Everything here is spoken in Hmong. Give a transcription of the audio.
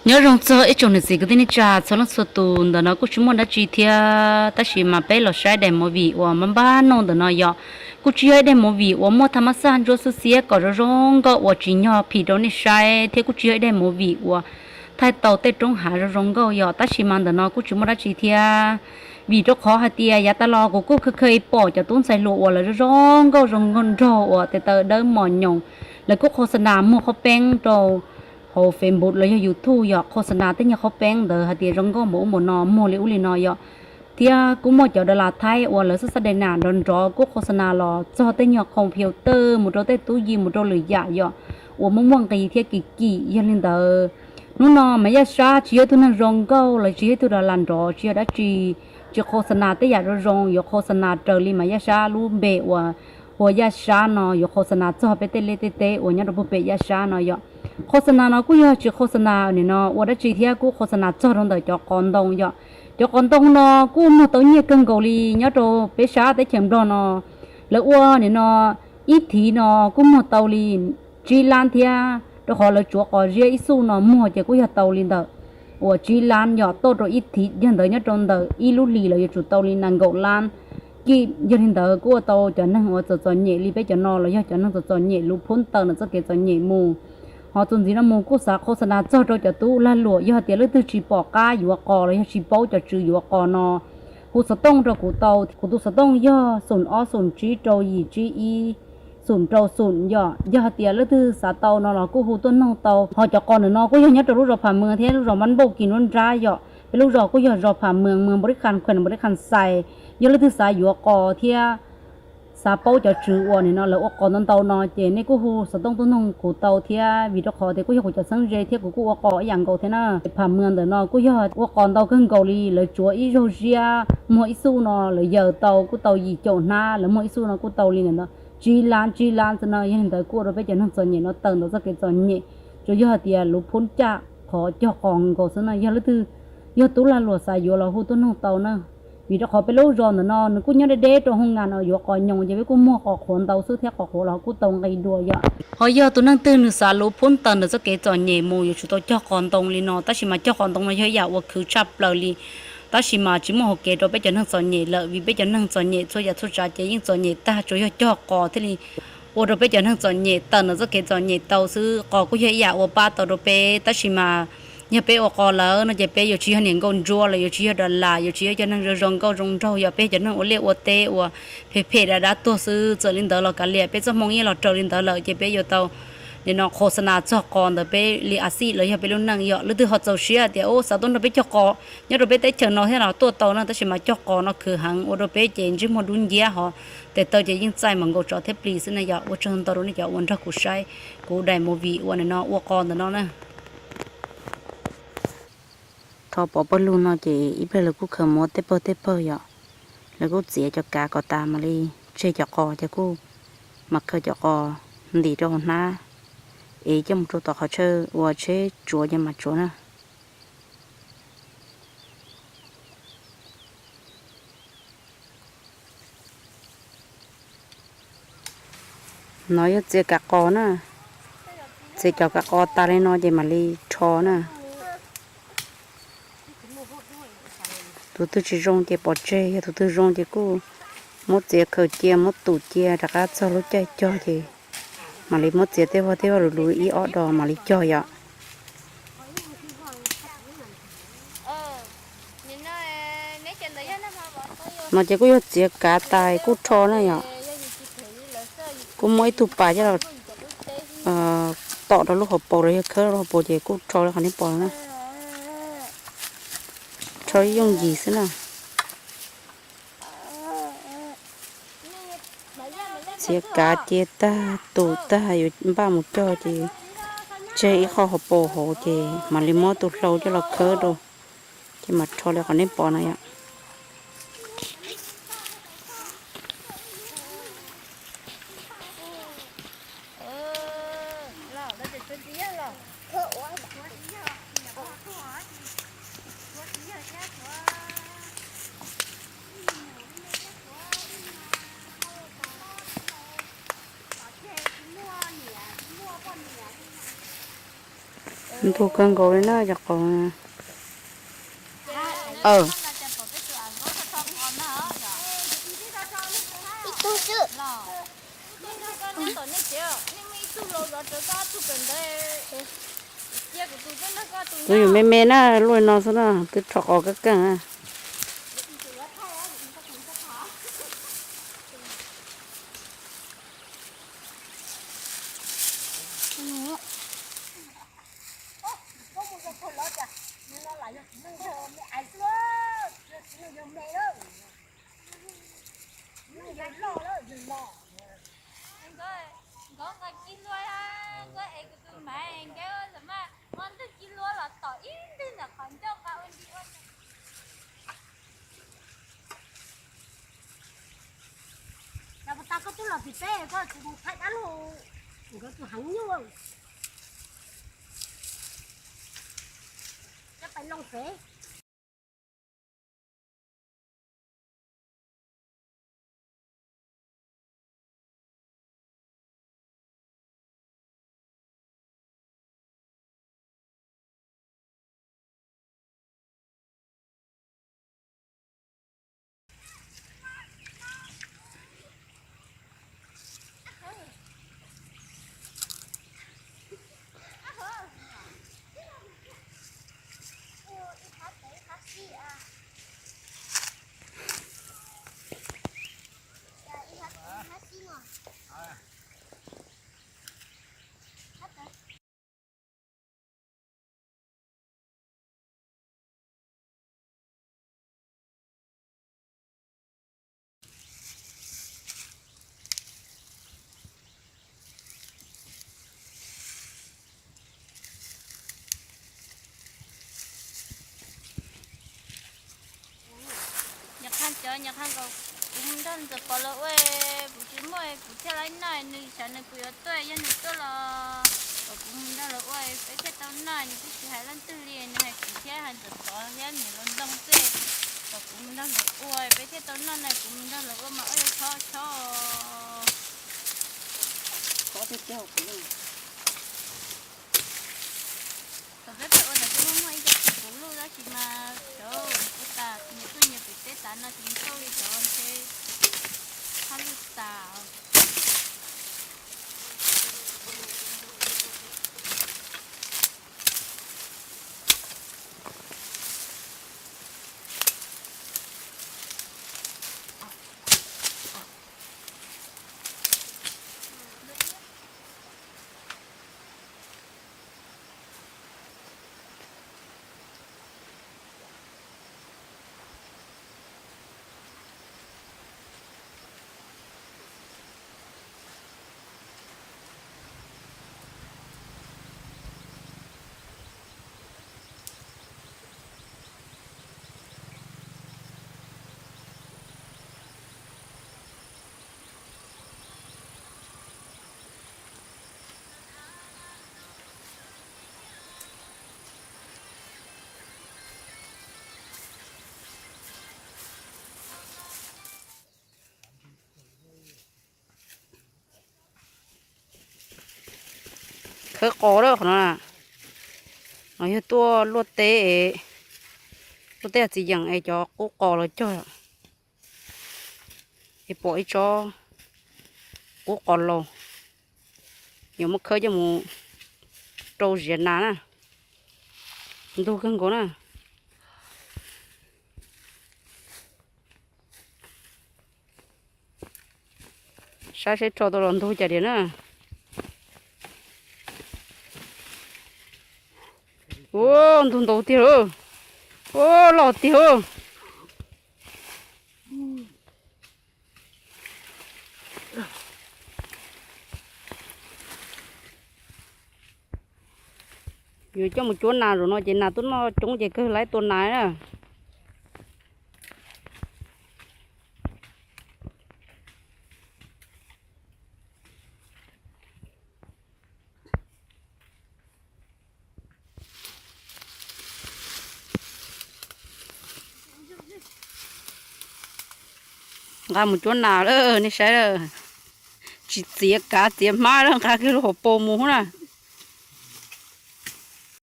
Nyob zoo txog ib tsoom niam txiv kwv tij neej tsa txhua leej txhua tus, ntawm no kuj tsis muaj dab tsi thiab, tab sis mas peb los saib daim movie uas npab npab no ntawm no yom. Kuj tsis yog ib daim movie uas muaj tham mas xaj ntsuab xwb xiab kom zoo zoo nkauj uas tsis nyog phim rau nej saib, thiab kuj tsis yog ib daim movie uas thaij tau tej roob hav zoo zoo nkauj yom, tab sis mas ntawm no kuj tsis muaj dab tsi thiab. Vim rau qhov hais tias yav tas los kuv kuj kheev kheev pom cov tub ntxhais hluas uas lawv zoo zoo nkauj zoo nkauj nraug uas tes taw dawb mos nyoos, lawv kuj qhos xas nas muag qhob peeb rau hauv Facebook los yog YouTube yom, qhos xas nas tej nyuag qhob peeb ntawd hais tias zoo nkauj npaum ub npaum no, muag li ub li no yom. Thiab kuj muaj cov da las Thaib uas lawv xab xab dai nas nrov nrov kuj qhos xas nas los txog tej nyuag khoos phiu tawj mus rau tej tub yi mus rau lwm yam yom, uas muaj muaj nqis thiab kim kim. Yog li ntawd, hnub no mas Yaj Sab tsis yog ib tug neeg zoo nkauj los tsis yog ib tug da las nrov, tsis yog dab tsi, tsis qhos xas nas tej yam zoo zoo, yuav qhos xas nas raws li mas Yaj Sab lub npe uas hu ua Yaj Sab no, yuav qhos xas nas txog peb tej liaj tej teb uas nyob rau puag pem Yaj Sab no yom. Qhos xas nas no kuj yog tsis qhos xas nas nim no ua dab tsi thiab, kuj qhos xas nas txog rau ntawm cov qos ntoo yom. Cov qos ntoo no kuj muag tau nyiaj kawg nkaus li nyob rau peb sab teb chaws Nplog no. Lawv ua nim no ib thiv no kuj muag tau li tsib lab thiab, rau qhov lawv tsuav qos ziab ib xuj no muag ces kuj yog tau li ntawm uas tsib lab yom, toj rau ib thiv yog ntawd nyob rau ntawm ib lub hlis lawv yuav tsum tau li nees nkaum lab. Ces yog li ntawd kuj ua tau cov neeg uas txom txom nyem li peb cov no los yog cov neeg txom txom nyem luv phub taws ntawm txoj kev txom nyem mus. Ho txuas ntxiv no mus kuj xav qhos xas nas txog rau cov tub lag luam, yog hais tias leej twg tsis pom qab yuav qos los yog tsis paub cov tswv yuav qos no, hu xov tooj rau kuv tau. Kuv tus xov tooj yog xoom ob xoom tsib rau yim tsib ib xoom rau xoom yom. Yog hais tias leej twg xav tau no los kuj hu tuaj noog tau. Ho cov qos ntawm no kuj yog nyob rau lub zos Pham Mws thiab lub zos Mab Npauj Kis Nruab Nrab yom. Peb lub zos kuj yog zos Pham Mws, Mws Npaus Dib Khas, Khuem Npaus Dib Khas Xais. Yog leej twg xav yuav qos thiab xav paub cov tswv uas nim no lawv ua qos ntau ntau no ces nej kuj hu xov tooj tuaj noog kuv tau thiab, vim rau qhov tias kuj yog kuv cov txheeb ze thiab kuv kuj ua qos ib yam nkaus thiab na. Pham Mws ntawm no kuj yog ua qos ntau kawg nkaus li, lawv tsuav ib zaug ziab muag ib xuj no lawv yaws tau kuj tau yim caum hnab, lawv muag ib xuj no kuj tau li ntawm no tsib lab tsib lab xwb na. Yog li ntawd kuj ua rau peb cov neeg txom nyem no tawm ntawm txoj kev txom nyem, tsuas yog hais tias luv phub caj qhov cog qos nkaus xwb na. Yog leej twg yog tub lag luam xav yuav los hu tuaj noog tau na. Vim rau qhov peb lub zos ntawm no nws kuj nyob deb deb rau hoo ngas no, yuav qos nyoos ces peb kuj muag qos qhuav ntau xwb thiab qos qhuav los kuj tau nqi dua yom. Ho yog tus neeg twg nws xav luv phub tawm ntawm txoj kev txom nyem mus yuav tsum tau cog qos ntoo li no, tab sis mas cog qos ntoo no yog ib yam uas khwv tshaj plaws li. Tab sis mas tsis muaj hauv kev rau peb cov neeg txom nyem lawm, vim peb cov neeg txom nyem txhua yam txhua tsav ces yeej txom nyem tag, tsuas yog cog qos thiaj li ua rau peb cov neeg txom nyem tawm ntawm txoj kev txom nyem tau xwb. Qos kuj yog ib yam uas pab tau rau peb, tab sis mas yog peb ua qos lawm no ces peb yuav tsis yog niam nkauj ntsuab los yuav tsis yog da las, yuav tsis yog cov neeg zoo zoo nkauj zoo nraug, yog peb cov neeg ua liaj ua teb uas phem phem dab dab tuag xwb. Txawm li ntawd los kav liam, peb txoj hmoo yeej los raws li ntawd lawm ces peb yuav tau nim no qhos xas nas txog qos ntawm peb li a xij los yog peb lub neej yom. Leej twg ho txaus siab tias ub xav tuaj nrog peb cog qos nyob rau peb teb chaws no thiab los tuaj tau na, tab sis mas cog qos no khwv heev ua rau peb ces ntsej muag dub nciab, ho tes taw ces yeej txaij mas nkaus tsov thiab plis xwb na yom. Ua tsaug ntau rau nej cov uas nrog kuv saib kuv daim movie uas nim no ua qos ntawm no na. Rho pov pawg lug no ces ib pliag lawv kuj khaws muab tej pawg tej pawg yom, lawv kuj txiav cov kav kom tas mam li tseg cov qos ces kuj mam khaws cov qos ntim rau hauv hnab es coj mus rau tom qhov chaw uas tsheb tsuav ces mam tsuav na. No yog txiav kav qos na, txiav cov kav qos tas li no ces mam li rho na. Tus twg tsis zoo ces pov tseg, yog tus twg zoo ces kuj muab txiav khaws cia, muab tus cia rov qab txog lub caij cog ces mam li muab txiav tej vog tej vog luv luv ib ob dos mam li cog yom. No ces kuj yog txiav kav tas kuj rho na yom. Kuj muab ib tug pas coj los tom rau lub hauv paus los yog khawb rau lub hauv paus ces kuj rho li qhov nej pom na. Rho yooj yim xwb na. Txiav kav cia tag tus tag yuav npaj mus cog ces tseg ib qho hauv paus hauv ces mam li muab tus hlau coj los khawb rau, ces mam rho li qhov nej pom no yom. Ntug kawg nkaus li na cov qos. Tus yus me me na, luaj no xwb na, twb rho qos kawg kawg na. Nkawd nqa kis hlua, nkawd es kuv tus maiv nkawd los mas muab ntwg kis hlua los tom ib ntwg ntawm qhov ncauj nqa ua nti ua. Yog puas tau koj twb los tim teb koj tsis mus thaij dab laug, nkawd tus heev nyuj. Coj pais loo pem. Nyuam qhuav cov nyuam qhuav nkaus, kuv mus nrog Ntxawm Pov lawv ua, kuv tsis muaj kuv thiaj li noj, nws xyov nws puas yuav tuaj, yog nws tuaj los kom kuv mus nrog lawv ua peb thiaj tau noj, nws twb tsis hais leej twg li, nws hais kuv thiab hais Ntxawm Pov thiab niam laus Ntoo xwb, kom kuv mus nrog lawv ua peb thiaj tau noj na, kuv mus nrog lawv ua mas ua yog chob chob. Thaum peb pais ua ntawd twb muaj muaj ib co kuv lub tab sis mas cov ua tas nyias tuaj nyias pem teb tas no tsis tau li cov ntshe hab lub tas. Khawb qos lawm qhov no na. No yog tuaj luaj teb, luaj teb txiv yeem es cov qub qos los cog, es pom ib tsob qub qos laus, yuav muab khawb coj mus rau ziav nas na. Ntug kawg nkaus na. Saib seb rho tau los ntug cas diam na. Ua ntug ntau tiag lauj. Ua loj tiag lauj. Yuav coj mus cuab nas zaum no ces nas tuaj noj coob ces kawg lawv tua nas na. Nqa mus cuab nas lawm nej saib lawm. Tsis txiav kav txiav hmab lawm, nqa kiag lub hauv paus mus na.